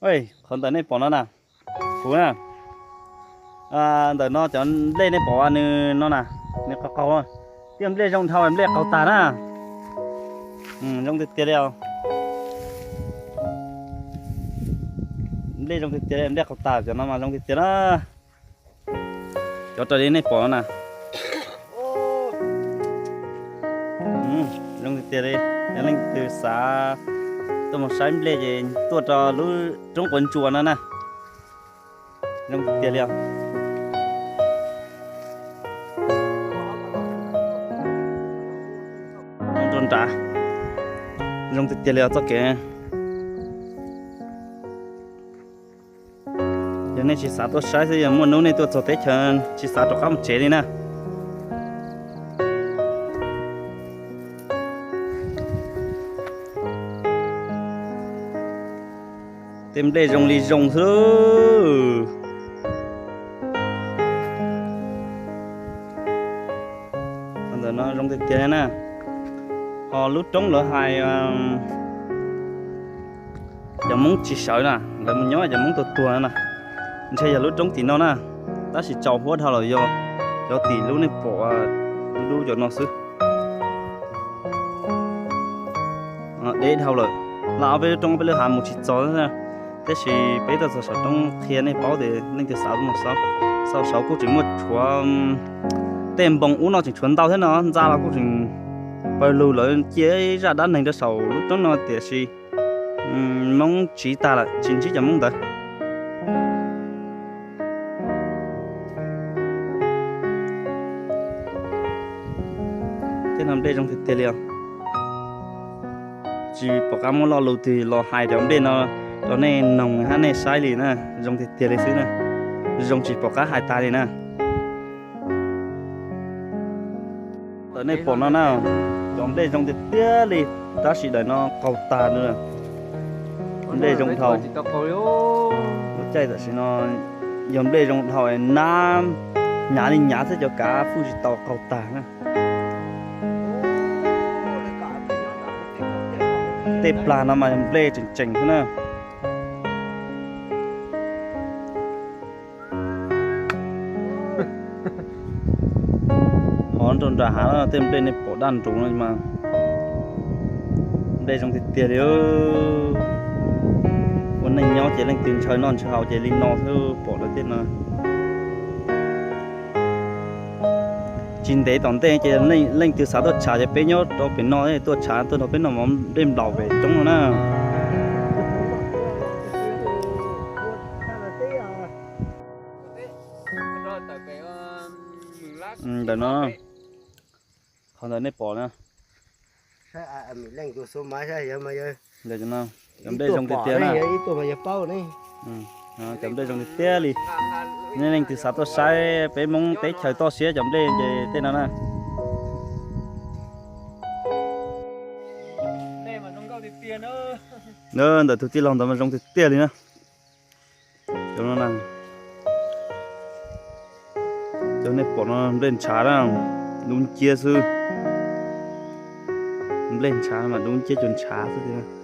Qhov ntawm nej pom no na, kuv na, ntawm no cov nplej nej pom nws no na, nws qaug qaug, tiaj nplej zoo dhau nplej qaug tag na. Zoo tiag tiag li os. Nplej zoo tiag tiag li, nplej qaug tag cov no mas zoo tiag tiag na. Cov raws li nej pom no na, zoo tiag tiag li. Yog leej twg xav tuaj mus saib nplej ces tuaj rau lub roob quav ntsuas no na. Zoo tiag tiag li os. Rau nrad, zoo tiag tiag li os txoj kev. Yog nej tsis xav tuaj saib xwb, yog muaj hnub nej tuaj txog teb chaws tsis xav rov qab mus tsev li na. Tej nplej zoo li zoo xwb. Ntawm no zoo tiag tiag na. Ho lub roob lawv hais cov Hmoob tsis sawv na, lawv mus nyob cov Hmoob tuag tuag na. Ntshe yog lub roob tim no na, tab sis tsaus huab dhau lawm yog cov tim lub nej pom dub dub cov no xwb. Deb dhau lawm, laj ob peb lub roob ob peb lub hav mus tsis txog. Tiam sis peb tuaj txog saum roob qhia nej paub tias leej twg xav mus xauj, saum kuj tseem muaj tshuav tej npoo ub no tseem tshuav ntau thiab no, ntxa los kuj tseem pawg lug lawv cia ib zaj dab neeg rau saum lub roob no tiam sis Hmoob tsiv tag lawm tsis ntsib cov Hmoob ntawd. Tej no nplej zoo tiag tiag li os. Tsis pom qab muab lo lus twg los hais cov nplej no rau nej noog hab nej saib li na, zoo tiag tiag li xwb na, zoo tsis pom qab hais tag li na. Ntawm nej pom no na, cov nplej zoo tiag tiag li, tab sis daim no qaug tag na. Nplej zoo dhau. Lub caij tam sim no yog nplej zoo dhau, nab hnyav li hnyav xwb, cov kav fwj tsis tau, qaug tag na. Tej plag no mas nplej tseem tseem xwb na. Qhov nrau nram hav no tej nplej nej pom daj nrug no mas nplej zoo tiag tiag li. Ua neej nyob ces leej twg ntshaw noj ntshaw haus ces li no xwb, pom lawv tej no. Tsis ntev tom ntej ces leej twg xav tuaj tshav ces peb nyob rau pem no, tuaj tshav tuaj nrog peb noj mov nplej nplaum pem roob no na. Ntawm no, qhov ntawd nej pom na. Ntawm no, cov nplej zoo tiag tiag na. Cov nplej zoo tiag tiag li. Nej leej twg xav tuaj saib peb Hmoob teb chaws toj siab cov nplej ces tej no na. Ntawm tus tij laug ntawd mas zoo tiag tiag li na. Cov no, cov nej pom no nplej ntshav na, dub nciab xwb. Nplej ntshav mas dub nciab cuag ntshav xwb.